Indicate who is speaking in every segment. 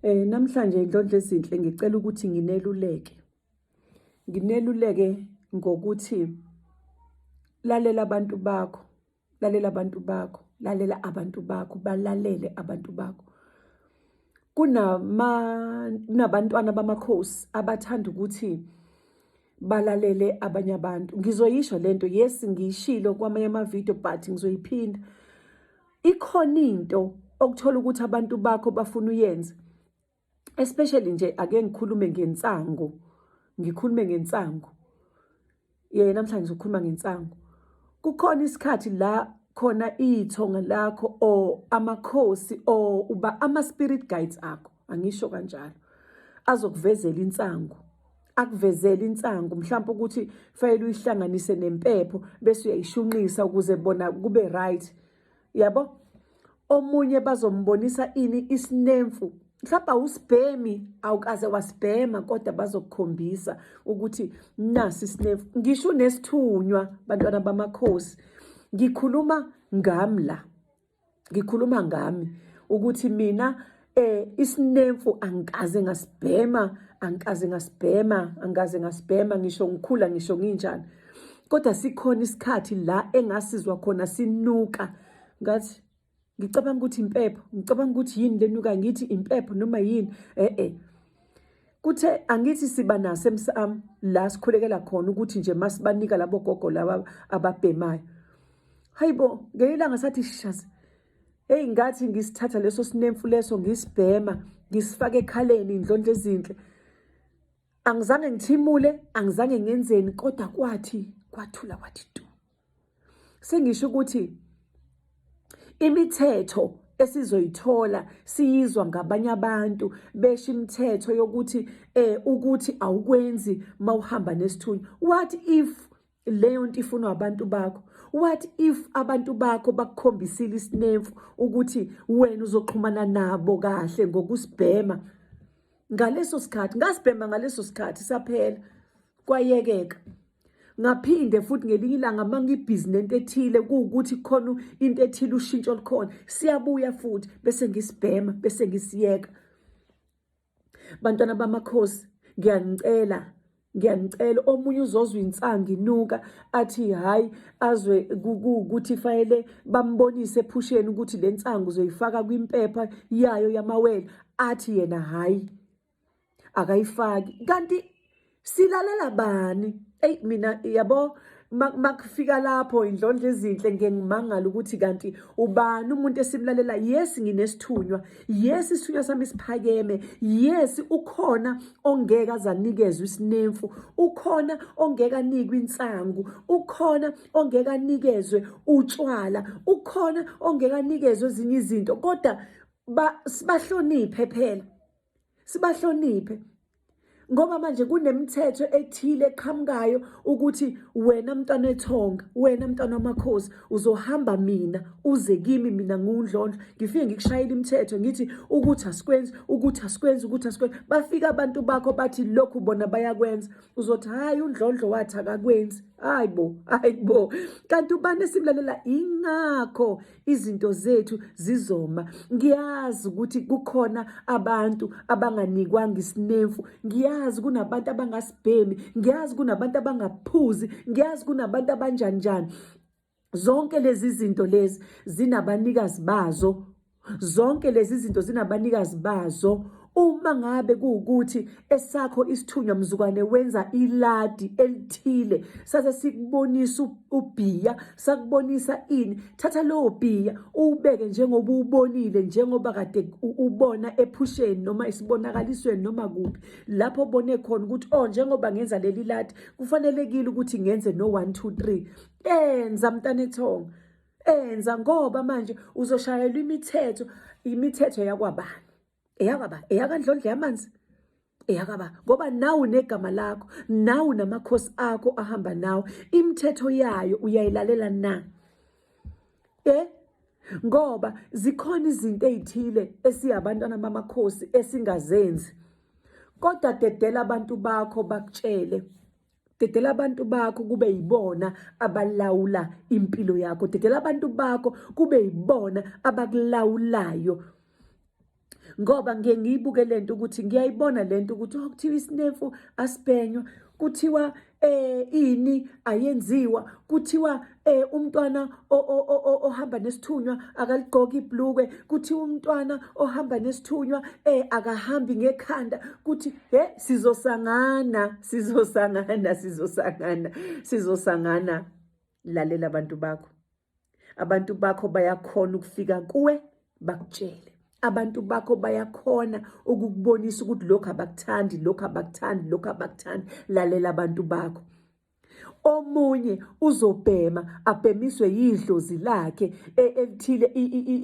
Speaker 1: Namhlanje Ndlondlo ezinhle ngicela ukuthi ngineluleke. Ngineluleke ngokuthi lalela abantu bakho, lalela abantu bakho, lalela abantu bakho, balalele abantu bakho. Kunama kunabantwana bamakhosi abathanda ukuthi balalele abanye abantu. Ngizoyisho lento, yes ngiyishilo kwamanye ama-video but ngizoyiphinda. Ikhona into okuthola ukuthi abantu bakho bafuna uyenze especially nje ake ngikhulume ngensangu ngikhulume ngensangu ye namhlanje ngizokhuluma ngensangu kukhona isikhathi la khona ithonga lakho or amakhosi or uba ama spirit guides akho angisho kanjalo azokuvezela insangu akuvezele insangu mhlawumbe ukuthi fanele uyihlanganise nempepho bese uyayishunqisa ukuze bona kube right yabo omunye bazombonisa ini isinemfu mhlawumbe awusibhemi awukaze wasibhema kodwa bazokukhombisa ukuthi nasi isinemfu ngisho unesithunywa bantwana bamakhosi ngikhuluma ngami la ngikhuluma ngami ukuthi mina isinemfu angikaze ngasibhema angikaze ngasibhema angikaze ngasibhema ngisho ngikhula ngisho nginjani kodwa sikhona isikhathi la engasizwa khona sinuka ngathi ngicabanga ukuthi impepho ngicabanga ukuthi yini lenuka ngithi impepho noma yini eh eh kuthe angithi siba naso emsamo la sikhulekela khona ukuthi nje masibanika labo gogo laba ababhemayo hayibo ngelinye ilanga sathi shazi Hey ngathi ngisithatha leso sinemfu leso ngisibhema ngisifake ekhaleni indlondlo ezinhle angizange ngithimule angizange ngenzeni kodwa kwathi kwathula kwathi tu sengisho ukuthi imithetho esizoyithola siyizwa ngabanye abantu besho imithetho yokuthi eh ukuthi awukwenzi mawuhamba nesithunywa what if leyo nto ifunwa abantu bakho what if abantu bakho bakukhombisile isinemfu ukuthi wena uzoxhumana nabo kahle ngokusibhema ngaleso sikhathi ngasibhema ngaleso sikhathi saphela kwayekeka ngaphinde futhi ngelinye ilanga uma ngibhizi nento ethile kuwukuthi khona into ethile ushintsho olukhona siyabuya futhi bese ngisibhema bese ngisiyeka Bantwana bamakhosi ngiyanicela ngiyanicela omunye uzozwa insangu inuka athi hayi azwe ukuthi fanele bambonise ephusheni ukuthi le nsangu uzoyifaka kwimpepha yayo yamawele athi yena hayi akayifaki kanti Silalela bani? Eyi mina yabo makufika lapho indlondlo ezinhle ngeke ngimangale ukuthi kanti ubani umuntu esimlalela yes nginesithunywa yes isithunywa sami siphakeme yes ukhona ongeke azanikezwe isinemfu ukhona ongeke anikwe insangu ukhona ongeke anikezwe utshwala ukhona ongeke anikezwe ezinye izinto kodwa sibahloniphe phela sibahloniphe ngoba manje kunemithetho ethile eqhamukayo ukuthi wena mntwana ethonga wena mntwana wamakhosi uzohamba mina uze kimi mina ngundlondlo ngifike ngikushayela imithetho ngithi ukuthi asikwenzi ukuthi asikwenzi ukuthi asikwenzi bafika abantu bakho bathi lokhu bona bayakwenza uzothi hayi undlondlo wathi akakwenzi hayi bo hayi bo kanti ubani esimlalela ingakho izinto zethu zizoma ngiyazi ukuthi kukhona abantu abanganikwanga isinemfu ngiyazi kunabantu abangasibhemi ngiyazi kunabantu abangaphuzi ngiyazi kunabantu abanjanjani zonke lezi zinto lezi zinabanikazi bazo zonke lezi zinto zinabanikazi bazo uma ngabe kuwukuthi esakho isithunywa mzukwane wenza iladi elithile sase sikubonisa ubhiya sakubonisa ini thatha lowo bhiya uwubeke njengoba uwubonile njengoba kade ubona ephusheni noma esibonakalisweni noma kuphi lapho ubone khona ukuthi oh njengoba ngenza leli ladi kufanelekile ukuthi ngenze no 1 2 3 enza mntanethonga enza ngoba manje uzoshayelwa imithetho imithetho yakwabani eyakaba eyakandlondle yamanzi eyakaba ngoba nawe unegama lakho nawe namakhosi akho ahamba nawe imithetho yayo uyayilalela na eh ngoba zikhona izinto ezithile esiyabantwana bamakhosi esingazenzi kodwa dedela abantu bakho bakutshele Dedela abantu bakho kube yibona abalawula impilo yakho. Dedela abantu bakho kube yibona abakulawulayo. Ngoba ngiye ngiyibuke lento ukuthi ngiyayibona lento ukuthi oh kuthiwa isinemfu asibhenywa, kuthiwa ini ayenziwa, kuthiwa umntwana ohamba nesithunywa akaligqoki ibhlukwe, kuthiwa umntwana ohamba nesithunywa akahambi ngekhanda, kuthi he sizosangana, sizosangana, sizosangana, sizosangana. Lalela abantu bakho. Abantu bakho bayakhona ukufika kuwe bakutshele. Abantu bakho bayakhona ukukubonisa ukuthi lokhu abakuthandi, lokhu abakuthandi, lokhu abakuthandi. Lalela abantu bakho. Omunye uzobhema abhemiswe yidlozi lakhe elithile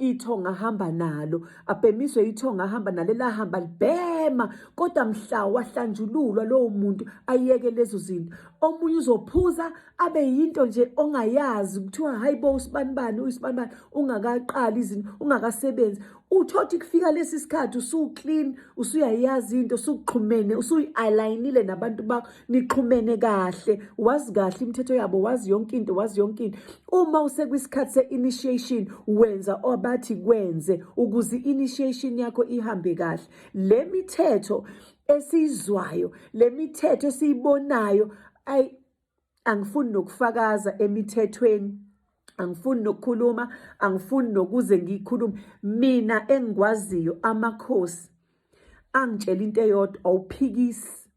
Speaker 1: ithonga ahamba nalo, abhemiswe ithonga ahamba nalo elahamba libhema, kodwa mhla wahlanjululwa lowo muntu ayeke lezo zinto. Omunye uzophuza abe yinto nje ongayazi, kuthiwa hayi bo usibanibani uyisibanibani, ungakaqali izinto, ungakasebenzi. Uthothi kufika lesi sikhathi usu-clean, usuyayazi into, usuxhumene, usuyi-align-ile nabantu bakho, nixhumene kahle, wazi kahle imithetho yabo, wazi yonke into, wazi yonke into. Uma usekwisikhathi se-initiation, wenza abathi kwenze ukuze i-initiation yakho ihambe kahle. Le mithetho esiyizwayo, le mithetho esiyibonayo, ayi angifuni nokufakaza emithethweni, angifuni nokukhuluma, angifuni nokuze ngikhulume. Mina engikwaziyo, amakhosi angitshela into eyodwa, awuphikisi,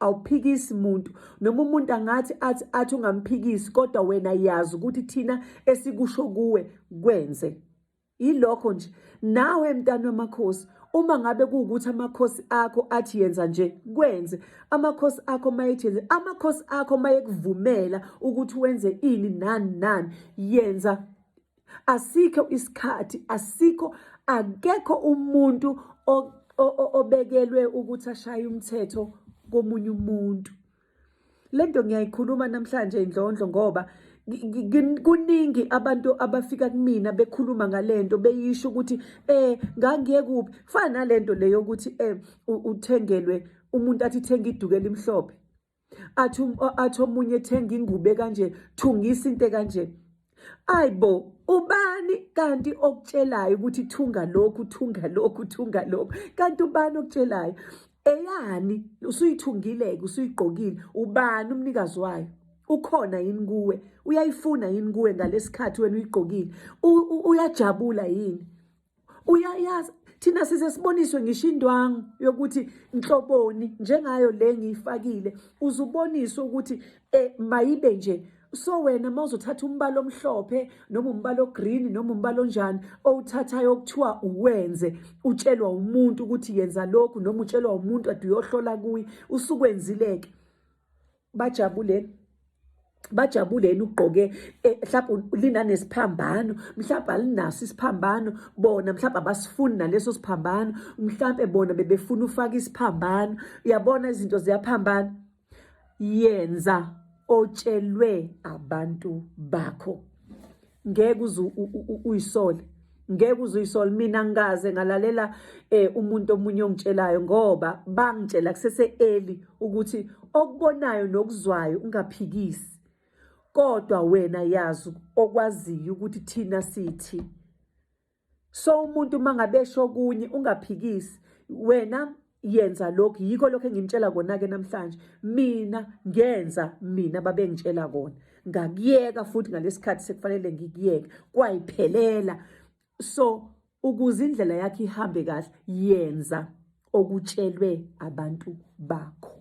Speaker 1: awuphikisi muntu. Noma umuntu angathi athi athi ungamphikisi, kodwa wena yazi ukuthi thina esikusho kuwe kwenze. Yilokho nje. Nawe mntana wamakhosi, uma ngabe kuwukuthi amakhosi akho athi yenza nje, kwenze. Amakhosi akho mayethi yenze, amakhosi akho mayekuvumela ukuthi wenze ini nani nani, yenza. Asikho isikhathi, asikho, akekho umuntu obekelwe ukuthi ashaye umthetho komunye umuntu. Lento ngiyayikhuluma namhlanje Indlondlo ngoba kuningi abantu abafika kumina bekhuluma ngalento, beyisho ukuthi ngangiye kuphi. Kufana nalento le yokuthi uthengelwe umuntu athi thenga iduku elimhlophe, athi omunye thenga ingubo kanje, thungisa into kanje. Ayibo, ubani kanti okutshelayo ukuthi thunga lokhu, thunga lokhu, thunga lokhu? Kanti ubani okutshelayo? Eyani usuyithungile-ke, usuyigqokile, ubani umnikazi wayo? Ukhona yini kuwe? Uyayifuna yini kuwe ngalesikhathi wena uyigqokile? Uyajabula yini? Uyayazi, thina size siboniswe ngisho indwangu yokuthi nhloboni njengayo le ngiyifakile, uzuboniswe ukuthi mayibe nje. So wena mawuzothatha umbala omhlophe noma umbala ogreen noma umbala onjani owuthathayo okuthiwa uwenze, utshelwa umuntu ukuthi yenza lokhu, noma utshelwa umuntu ade uyohlola kuye, usukwenzileke. Bajabule, bajabuleni ugqoke mhlawumbe linanesiphambano, mhlawumbe alinaso isiphambano bona, mhlawumbe abasifuni naleso siphambano, mhlawumbe bona bebefuna ufaka isiphambano. Uyabona izinto ziyaphambana. Yenza otshelwe abantu bakho, ngeke uze uyisole, ngeke uze uyisole. Mina ngikaze ngalalela umuntu omunye ongitshelayo, ngoba bangitshela kusese early ukuthi okubonayo nokuzwayo ungaphikisi, kodwa wena yazi okwaziyo ukuthi thina sithi. So umuntu uma ngabe esho okunye ungaphikisi, wena yenza lokhu. Yikho lokho engimtshela kona-ke namhlanje. Mina ngenza mina babengitshela kona, ngakuyeka futhi ngalesikhathi sekufanele ngikuyeke, kwayiphelela. So ukuze indlela yakhe ihambe kahle, yenza okutshelwe abantu bakho.